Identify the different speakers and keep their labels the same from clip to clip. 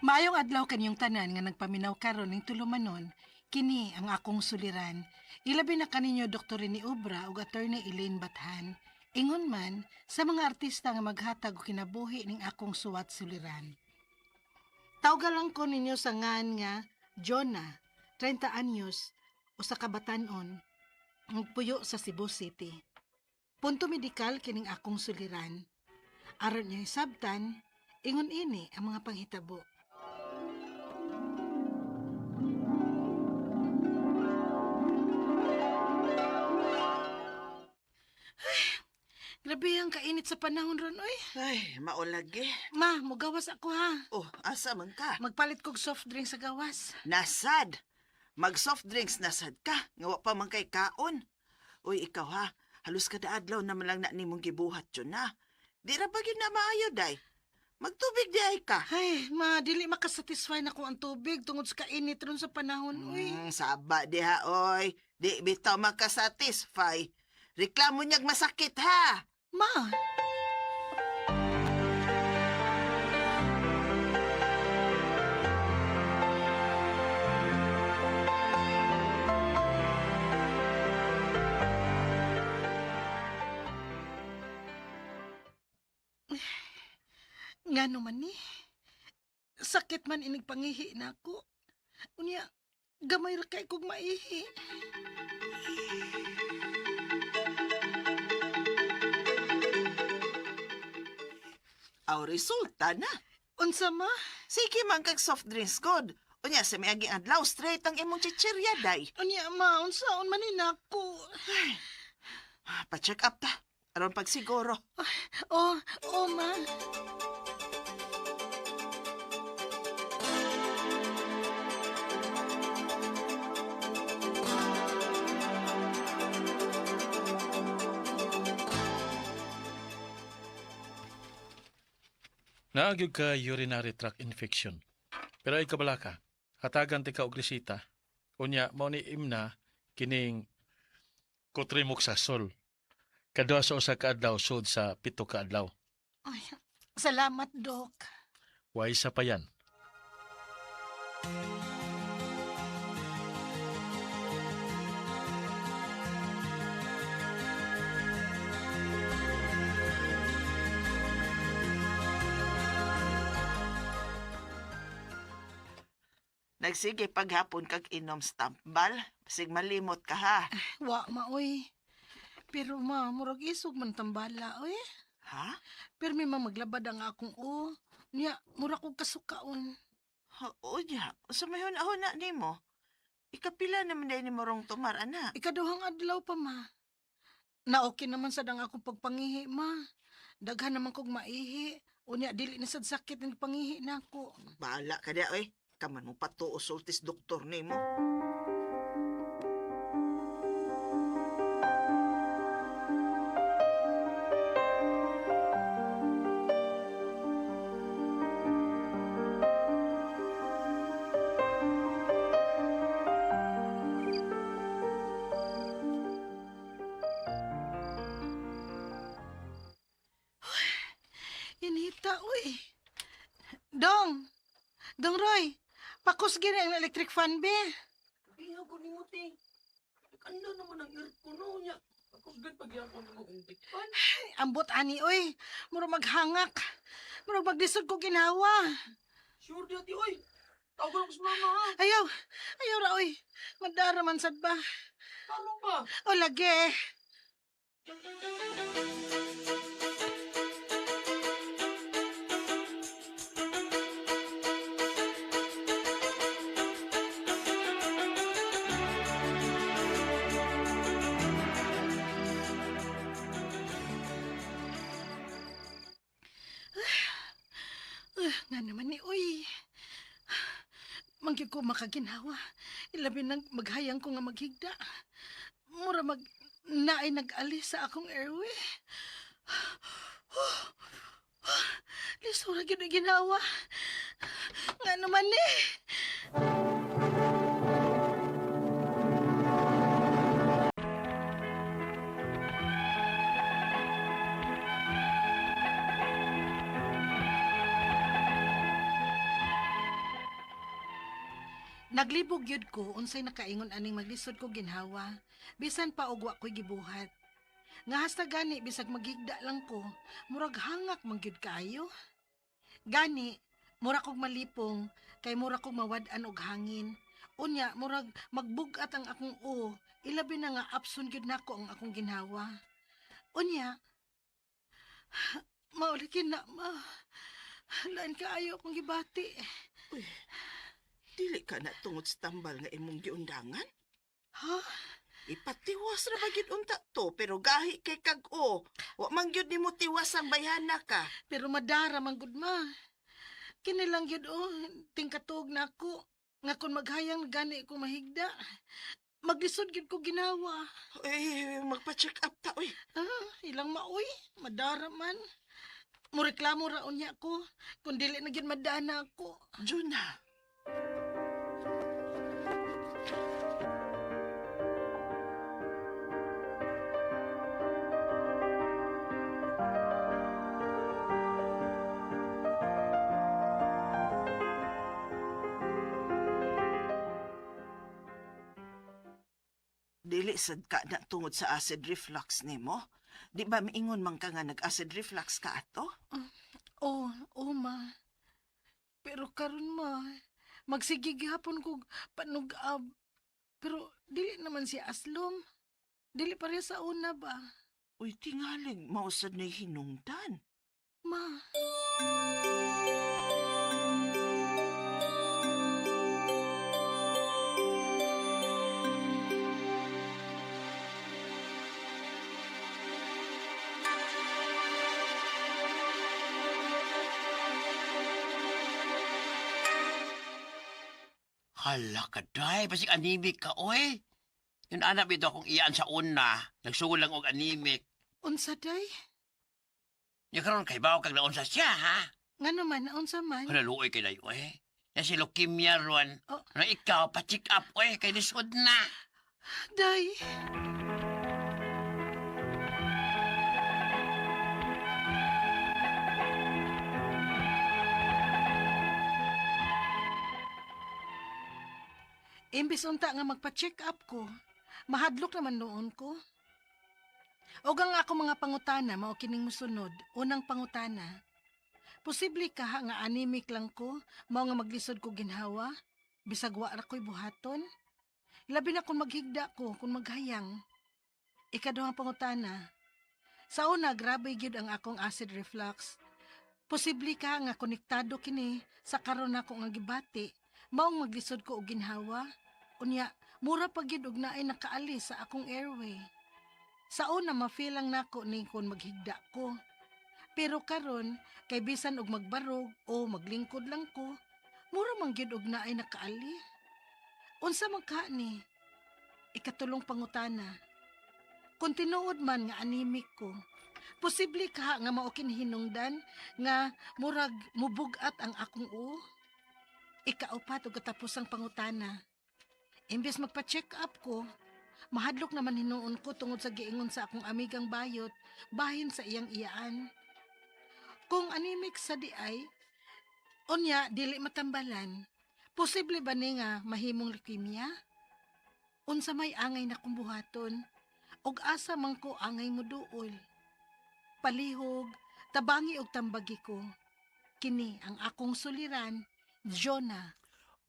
Speaker 1: Maayong adlaw kanyong tanan nga nagpaminaw karon ning tulumanon, kini ang akong suliran. Ilabi na kaninyo Dr. Rene Obra ug Attorney Elaine Bathan. Ingon man sa mga artista nga maghatag og kinabuhi ning akong suwat suliran. Tawga lang ko ninyo sa ngan nga Jonah, 30 anyos, usa ka batan-on, nagpuyo sa Cebu City. Punto medikal kining akong suliran. Aron niyo hisabtan, ingon ini ang mga panghitabo. Grabe ang kainit sa panahon ron, oy.
Speaker 2: Ay, maulagi.
Speaker 1: Ma, mugawas ako ha.
Speaker 2: Oh, asa man ka?
Speaker 1: Magpalit kog soft drink sa gawas.
Speaker 2: Nasad. Mag soft drinks nasad ka. Nga wa pa man kay kaon. Uy, ikaw ha. Halos kada adlaw naman lang na nimong gibuhat yun na. Di ra ba gyud na maayo day? Magtubig di ay ka.
Speaker 1: Ay, ma, dili makasatisfy na ko ang tubig tungod sa kainit ron sa panahon, uy.
Speaker 2: Saba diha oy. Di bitaw makasatisfy. Reklamo niyag masakit ha.
Speaker 1: Ma, ngano man ni? Sakit man inig pangihi na ako. Unya, gamay ra kay kog maihi.
Speaker 2: Aw resulta na.
Speaker 1: Unsa ma?
Speaker 2: Sige man kag soft drinks god. Unya sa miaging adlaw straight ang imong chichirya day.
Speaker 1: Unya ma, unsaon man ni nako?
Speaker 2: Ah, pa-check up ta. Aron pagsiguro.
Speaker 1: Oh, oh ma.
Speaker 3: Naagyog ka urinary tract infection. Pero ay kabala ka, hatagan ti ka og resita. Unya, mao ni imna kining cotrimoxazole. Kaduha sa usa ka adlaw sud sa 7 ka adlaw.
Speaker 1: Ay, salamat, Dok.
Speaker 3: Way sa pa yan.
Speaker 2: Nagsige paghapon kag inom stampbal. Basig malimot ka ha.
Speaker 1: Wa ma, oy. Pero ma, murag isog man tambala, oy.
Speaker 2: Ha?
Speaker 1: Pero may maglabad ang akong o. Niya, mura kog kasukaon.
Speaker 2: Unya, sa may na nimo. Ikapila naman din nimo rong tumar ana.
Speaker 1: Ikaduhang adlaw pa, ma. Na okay naman sad ang akong pagpangihi, ma. Daghan naman kog maihi. Unya, dili na sad sakit ang pangihi nako.
Speaker 2: Bahala ka dia oy. Kaman mo patuo sultis doktor nimo.
Speaker 1: Inita, uy. Dong! Dong Roy, pakusgi na ang electric fan, be.
Speaker 4: Ingaw ko nimo te. Kanda naman ang aircon no nya. Pagkusgan pagyapon nimo kung tikpan.
Speaker 1: Ay, ambot ani, uy. Mura maghangak. Mura maglisod ko ginawa.
Speaker 4: Sure di ati oy. Tawag ko sa mama ha.
Speaker 1: Ayaw, ayaw ra, uy. Madara man sad ba?
Speaker 4: Talo ba?
Speaker 1: O lagi. Nga naman ni, uy. Manggi ko makaginhawa. Ilabi nang maghayang ko nga maghigda. Mura mag naay nag-alis sa akong airway. Lisura gyud ang ginawa. Nga naman eh. Naglibog gyud ko unsay nakaingon aning maglisod ko ginhawa, bisan pa og wa ko'y gibuhat. Nga hasta gani bisag maghigda lang ko, murag hangak man gyud kaayo. Gani, mura kog malipong kay mura kog mawad-an og hangin. Unya murag magbug-at ang akong o, ilabi na nga abson gyud nako ang akong ginhawa. Unya, maulikin na ma. Lain kaayo akong gibati.
Speaker 2: Uy, dili ka na tungod sa tambal nga imong giundangan?
Speaker 1: Ha?
Speaker 2: Ipatiwas ra ba gyud unta to, pero gahi kay kag-o. Wa man gyud nimo tiwas ang bayhana ka.
Speaker 1: Pero madara man gud ma. Kini lang gyud oh, tingkatuog na ako. Nga kung maghayang gani ko mahigda. Maglisod gyud ko ginawa.
Speaker 2: Eh, magpa-check up ta, uy.
Speaker 1: Ah, ilang maoy, madara man. Mureklamo ra unya ko kung dili na gyud madana ako.
Speaker 2: Juna. Dili sad ka na tungod sa acid reflux nimo. Di ba miingon man ka nga nag-acid reflux ka ato?
Speaker 1: Oh, oh ma. Pero karon ma, magsige gihapon kog panug-ab. Pero dili naman si Aslom. Dili pareha sa una ba?
Speaker 2: Uy, tingaling mausad na hinungdan.
Speaker 1: Ma.
Speaker 4: Hala ka, day. Basig anemic ka, oy. Yung anak bito akong iyaan sa una, nagsugod lang og anemic.
Speaker 1: Unsa day?
Speaker 4: Yung karon kay bawo kag naunsa siya, ha?
Speaker 1: Nga naman, unsa man?
Speaker 4: Hala, luoy kay dayo, oy. Na si leukemia ron.
Speaker 1: Oh.
Speaker 4: Na ikaw, pa-check up, oy. Kay lisod na.
Speaker 1: Day. Imbis unta nga magpa-check up ko, mahadlok naman noon ko. Og ang ako mga pangutana mao kining mosunod. Unang pangutana. Posible ka ha nga anemic lang ko, mao nga maglisod ko ginhawa, bisag wa ra ko'y buhaton. Labi na kung maghigda ko, kung maghayang. Ikaduhang pangutana. Sa una, grabe gyud ang akong acid reflux. Posible ka nga konektado kini sa karon nako nga gibati, maong maglisod ko og ginhawa. Unya, mura pa gyud og naay nakaalis sa akong airway. Sa una, ma-feel lang nako ni kung maghigda ko. Pero karon, kay bisan og magbarog o maglingkod lang ko, mura man gyud og naay nakaali. Unsa man ka ni? Ikatulong pangutana. Kung tinuod man nga anemic ko, posible ka nga mao hinungdan nga murag mubugat ang akong uo. Ikaupat ug katapusang pangutana. Imbes magpa-check up ko, mahadlok naman hinuon ko tungod sa giingon sa akong amigang bayot bahin sa iyang iyaan. Kung anemic sa di ay, unya dili matambalan, posible ba ni nga mahimong leukemia? Unsa may angay na kong buhaton, ug asa man ko angay mo duol. Palihog, tabangi og tambagi ko. Kini ang akong suliran, Jonah.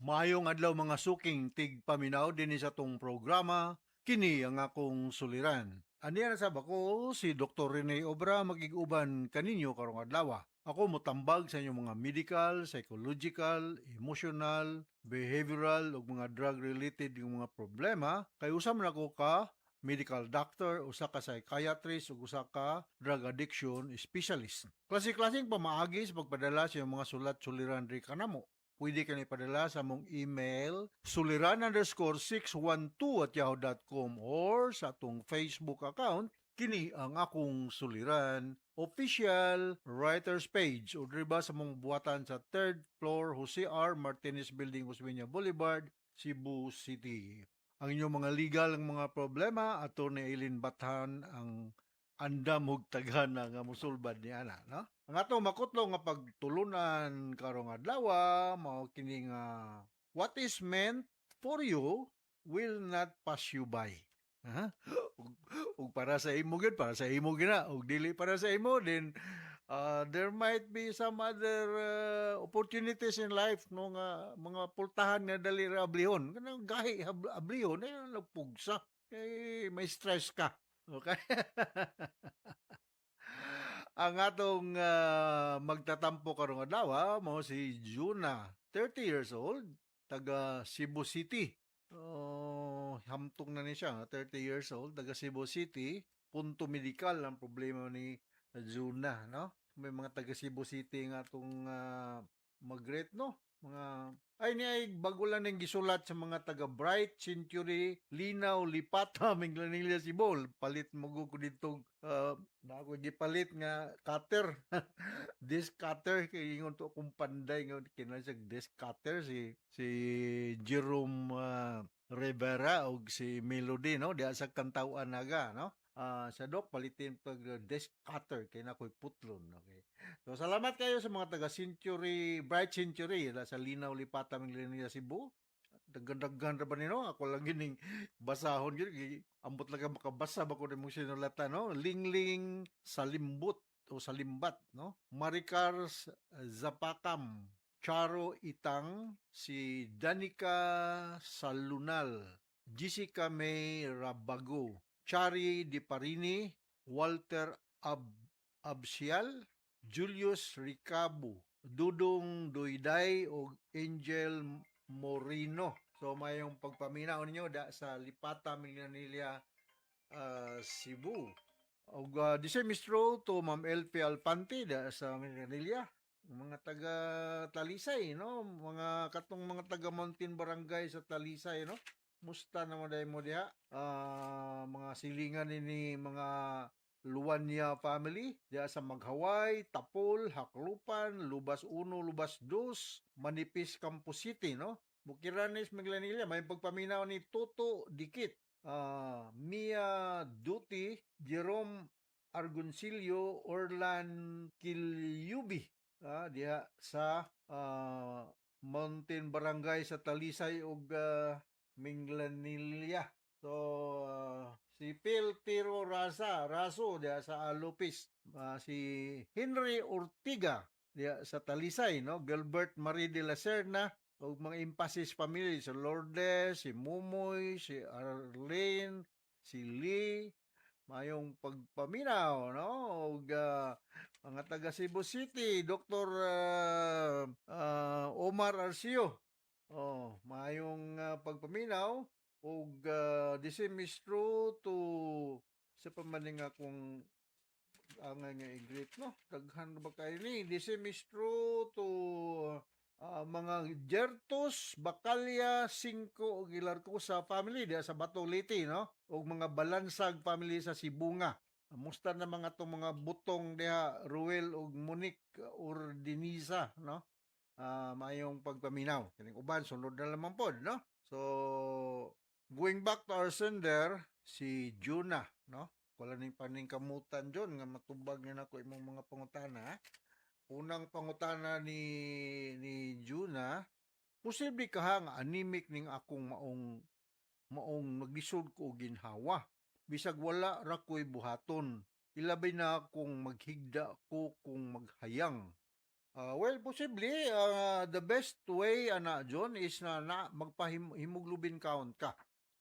Speaker 5: Maayong adlaw mga suking tigpaminaw dinhi sa tong programa, kini ang akong suliran. Aniya na sab ako si Dr. Rene Obra magig-uban kaninyo karong adlaw. Ako motambag sa inyong mga medical, psychological, emotional, behavioral ug mga drug-related yung mga problema kay usa man ako ka medical doctor, usa ka psychiatrist ug usa ka drug addiction specialist. Klase-klaseng pamaagi sa pagpadala sa inyong mga sulat suliran diri kanamo. Pwede ka ipadala sa among email suliran_612@yahoo.com or sa atong Facebook account kini ang akong suliran official writers page o diri ba sa among buhatan sa third floor Jose R. Martinez Building, Osmeña Boulevard, Cebu City. Ang inyong mga legal ang mga problema, Attorney Eileen Bathan ang andam og taghana nga musulbad ni ana, no? Ang atong makutlo nga pagtulunan karong adlaw mao kini nga what is meant for you will not pass you by. Ha? Ug para sa imo gyud, para sa imo gyud na. Ug dili para sa imo, then there might be some other opportunities in life, no, nga mga pultahan nga dali ra ablihon. Kanang gahi ablihon eh, nagpugsa kay may stress ka. Okay. Ang atong magtatampo karong adlaw mao si Juna, 30 years old, taga Cebu City. Oh, hamtong na ni siya, 30 years old, taga Cebu City. Punto medikal ang problema ni Juna, no? May mga taga Cebu City nga atong mag-greet, no? Mga ay ni ay bago lang ning gisulat sa mga taga Bright Century, Linaw, Lipata, Minglanilla, Cebu. Palit mo ko dito, na ako gipalit nga cutter. Disc cutter kay ingon to akong panday nga kinahanglan siya disc cutter, si si Jerome Rivera og si Melody, no, diha sa Cantawan, Naga, no. Sa dok palitin pag disc cutter kay na ko'y putlon. Okay, so salamat kayo sa mga taga Century, Bright Century sa Linaw, Lipata, Minglanilla, Cebu. Daghan-daghan ra ba nino? Ako lang gining basahon gyud, ambot lang ka makabasa ba ko nimong sinulatan, no. Lingling Salimbut o Salimbat, no, Maricar Zapakam, Charo Itang, si Danica Salunal, Jessica May Rabago, Chari Di Parini, Walter Absial, Julius Ricabo, Dudong Duiday ug Angel Morino. So mayong pagpaminaw ninyo da sa Lipata, Minglanilla, Cebu. Ug the same is true to Ma'am LP Alpante da sa Minglanilla. Mga taga Talisay, no? Mga katong mga taga Mountain Barangay sa Talisay, no? Musta naman dahil mo diha? Mga silingan ni mga Luwania family diha sa Maghaway, Tapol, Haklupan, Lubas 1, Lubas 2, Manipis, Campos City, no? Bukiranes, Minglanilla, may pagpaminaw ni Toto Dikit, Mia Duty, Jerome Argoncillo, Orlan Kilyubi, diha sa Mountain Barangay sa Talisay ug Minglanilla. So, si Phil Tiro Raza, Raso diha sa Alupis, si Henry Ortiga diha sa Talisay, no? Gilbert Marie de la Serna ug mga Impasis family, si Lourdes, si Mumoy, si Arlene, si Lee, mayong pagpaminaw, no? Ug mga taga Cebu City, Dr. Omar Arcio. Oh, mayong pagpaminaw ug the same is true to sa pamaning akong ang nga i-greet, no. Daghan ba kayo ni? The same is true to mga Jertos, Bacalya, Cinco ug Ilarcosa family diha sa Bato, Leyte, no, ug mga Balansag family sa Sibonga. Musta na mga tong mga butong diha, Ruel ug Monique Ordiniza, no? Maayong pagpaminaw. Kining uban sunod na lamang pod, no? So going back to our sender, si Juna, no? Wala ning paningkamutan John nga matubag ni nako imong mga pangutana. Unang pangutana ni Juna, posible kaha nga anemic ning akong maong maong naglisod ko og ginhawa? Bisag wala ra ko'y buhaton. Ilabi na kung maghigda ko, kung maghayang. Well, posible. The best way, ana John, is na magpa-hemoglobin count ka.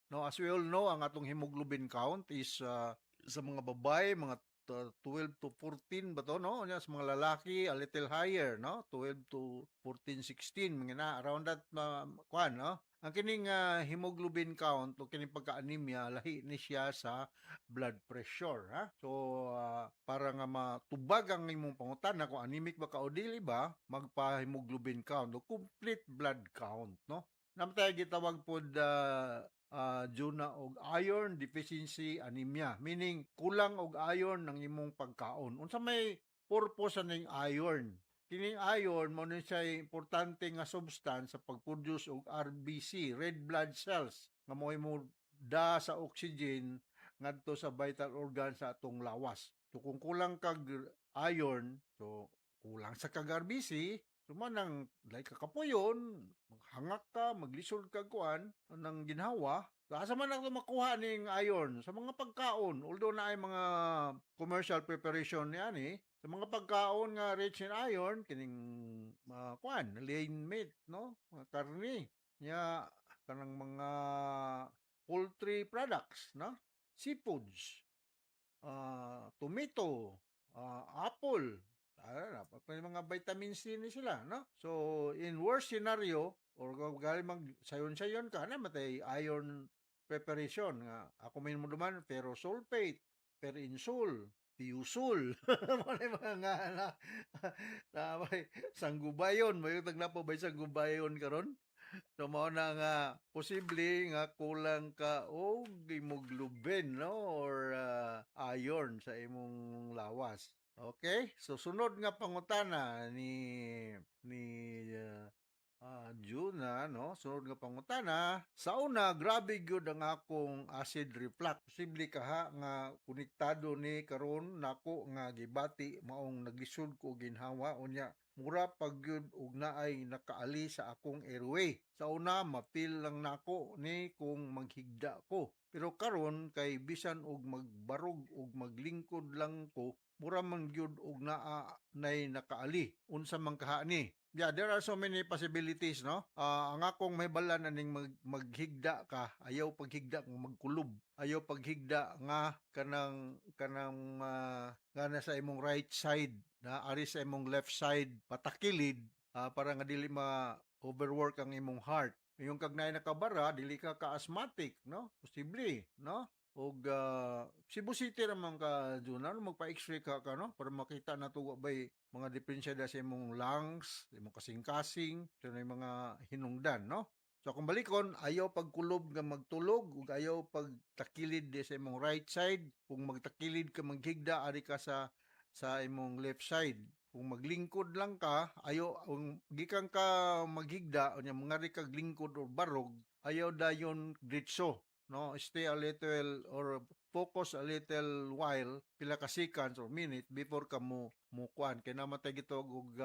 Speaker 5: No, as we all know, ang atong hemoglobin count is sa mga babae, mga 12 to 14 ba to, no? Nya sa mga lalaki, a little higher, no? 12 to 14, 16, mga na around that na kuan, no? Ang kining hemoglobin count o kining pagka-anemia, lahi ni siya sa blood pressure, ha? So, para nga matubag ang imong pangutana kung anemic ba ka o dili ba, magpa-hemoglobin count o complete blood count, no? Namatay gitawag pod Juna og iron deficiency anemia, meaning kulang og iron ng imong pagkaon. Unsa may purpose aning iron? Kining iron mo ni siya importante nga substance sa pag-produce og RBC, red blood cells, nga mo mo da sa oxygen ngadto sa vital organ sa atong lawas. So kung kulang kag iron, so kulang sa kag RBC. So manang like kakapuyon, maghangak ka, maglisod ka kuan ng ginhawa. Asa man ako makuha ning iron? Sa mga pagkaon, although naay mga commercial preparation niani, sa mga pagkaon nga rich in iron, kining mga kuan, lean meat, no? Mga karne. Nya kanang mga poultry products, no? Seafoods, tomato, apple, may mga vitamin C ni sila, no? So, in worst scenario, or kung galing mag sayon-sayon ka, na matay iron preparation nga ako may mo duman ferrosulfate, ferinsul, tiusul. Mo na mga nga na may sanggubayon, may tagnapo ba sanggubayon karon? So mao na nga posible nga kulang ka og hemoglobin, no, or iron sa imong lawas. Okay? So sunod nga pangutana ni Juna, no? Sunod nga pangutana, sa una grabe gyud ang akong acid reflux. Posible kaha nga konektado ni karon nako nga gibati maong naglisod ko ginhawa, unya mura pag gyud og naay nakaali sa akong airway. Sa una mapil lang nako ni kung maghigda ko. Pero karon kay bisan og magbarog og maglingkod lang ko, mura man gyud og naa nay nakaali. Unsa man kaha ni? Yeah, there are so many possibilities, no? Ang akong may balan aning maghigda ka, ayaw paghigda kung magkulob. Ayaw paghigda nga kanang nga nasa imong right side, na ari sa imong left side patakilid, para nga dili ma overwork ang imong heart. Yung kag naay nakabara, dili ka ka-asthmatic, no? Posible, no? Og Cebu City raman ka, Juna, no? Magpa-x-ray ka, no, para makita na wa bay mga diferensya da sa imong lungs, imong kasing-kasing, sa yung mga hinungdan, no? So kung balikon, ayaw pagkulob nga magtulog ug ayaw pagtakilid di sa imong right side. Kung magtakilid ka maghigda, ari ka sa imong left side. Kung maglingkod lang ka, ayaw kung gikan ka maghigda, unya mangari kag lingkod or barog, ayaw dayon diretso, no? Stay a little or focus a little while, pila ka seconds or minute before ka mo kuan kay namatay gitawag og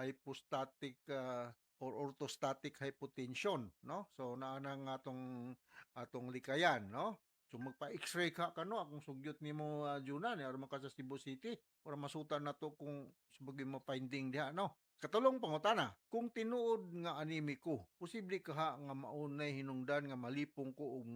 Speaker 5: hypostatic or orthostatic hypotension, no? So naa na nga atong atong likayan, no? So magpa-x-ray ka kano, akong sugyot nimo, Juna, ni aron man ka sa Cebu City para masutan nato kung sabagay mo finding diha, no? Katulong pangutana, kung tinuod nga anemic ko, posible kaha nga maunay hinungdan nga malipong ko ug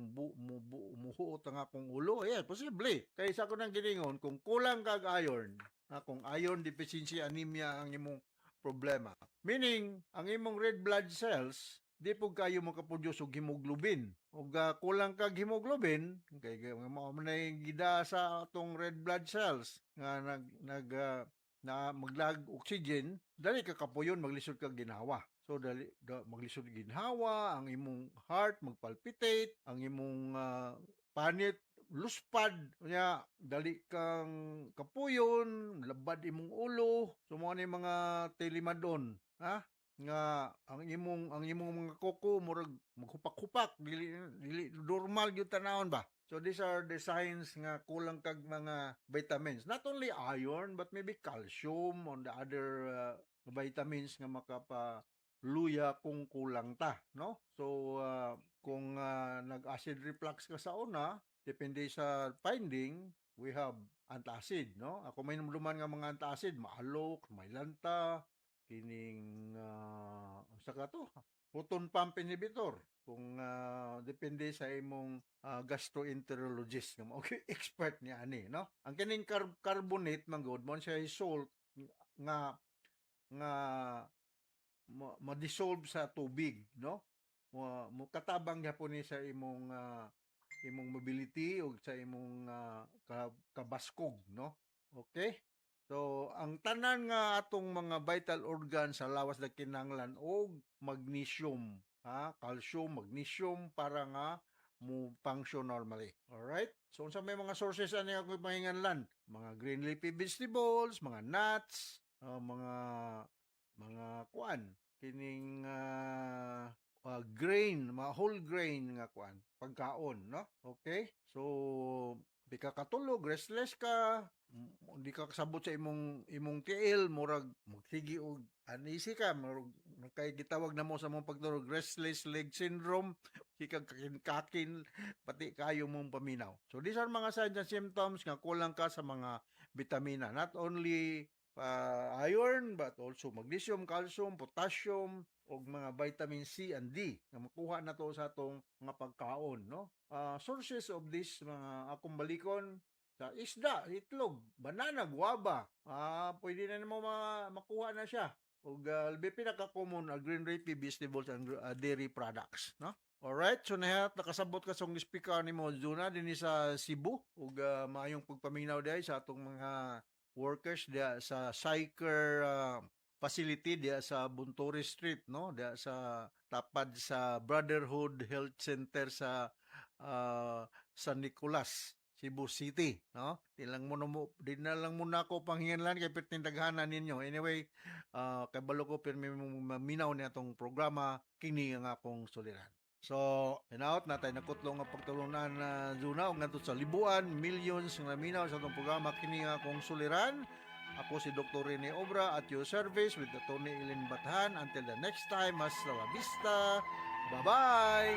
Speaker 5: muhuot ang akong ulo? Yeah, posible. Kay sa ako nang giningon, kung kulang kag iron, na kung iron deficiency anemia ang imong problema. Meaning, ang imong red blood cells di pud kayo makaproduce og hemoglobin. Ug kulang kag hemoglobin, kay mao man nay gida sa atong red blood cells nga nag nag na maglag oxygen, dali ka kapuyon, maglisod kag ginhawa. So dali da, maglisod ginhawa, ang imong heart magpalpitate, ang imong panit luspad, unya dali kang kapuyon, labad imong ulo. So mao ni mga tilimadon, ha? Nga ang imong mga kuko murag maghupak-hupak, dili dili normal gyud tanawon ba. So these are the signs nga kulang kag mga vitamins. Not only iron but maybe calcium on the other vitamins nga makapaluya kung kulang ta, no? So kung nag-acid reflux ka sa una, depende sa finding, we have antacid, no? Ako may duman nga mga antacid, Maalox, Mylanta, kining unsa ka to? Proton pump inhibitor. Kung depende sa imong gastroenterologist nga mao expert ni ani, no? Ang kining carbonate man gud mo siya salt nga nga ma-dissolve sa tubig, no? Mo katabang gyapon ni sa imong imong mobility ug sa imong kabaskog, no? Okay? So, ang tanan nga atong mga vital organ sa lawas nagkinahanglan og magnesium, ha? Calcium, magnesium para nga mo function normally. Alright? So, unsa may mga sources ani ako mahinganlan? Mga green leafy vegetables, mga nuts, mga kuan, kining grain, mga whole grain nga kuan, pagkaon, no? Okay? So, di ka katulog, restless ka, di ka kasabot sa imong tiil, murag magsige og uneasy ka, murag kay gitawag na mo sa mong pagturog restless leg syndrome, sikag kakin-kakin pati kayo mong paminaw. So these are mga signs and symptoms nga kulang ka sa mga bitamina. Not only iron but also magnesium, calcium, potassium ug mga vitamin C and D nga makuha na to sa atong mga pagkaon, no? Sources of this, mga akong balikon, sa isda, itlog, banana, guava. Pwede na nimo makuha na siya. Ug labi pinaka-common green leafy vegetables and dairy products, no? Alright, so nahat nakasabot ka sa speaker nimo, Zuna, dinhi sa Cebu ug maayong pagpaminaw diay sa atong mga workers diya sa Syker facility diya sa Bunturi Street, no, diya sa tapad sa Brotherhood Health Center sa San Nicolas, Cebu City, no? Di na lang muna ako panghinganlan kay perting daghanan ninyo. Anyway, kabalo ko pirmi maminaw ni atong programa, kini ang akong suliran. So, hinaot na tayo nakutlo nga pagtulunan na Zuna ug ngadto sa libuan, millions nga naminaw sa atong programa, kini ang akong suliran. Ako si Dr. Rene Obra at your service with Atty. Eileen Bathan. Until the next time, hasta la vista. Bye-bye!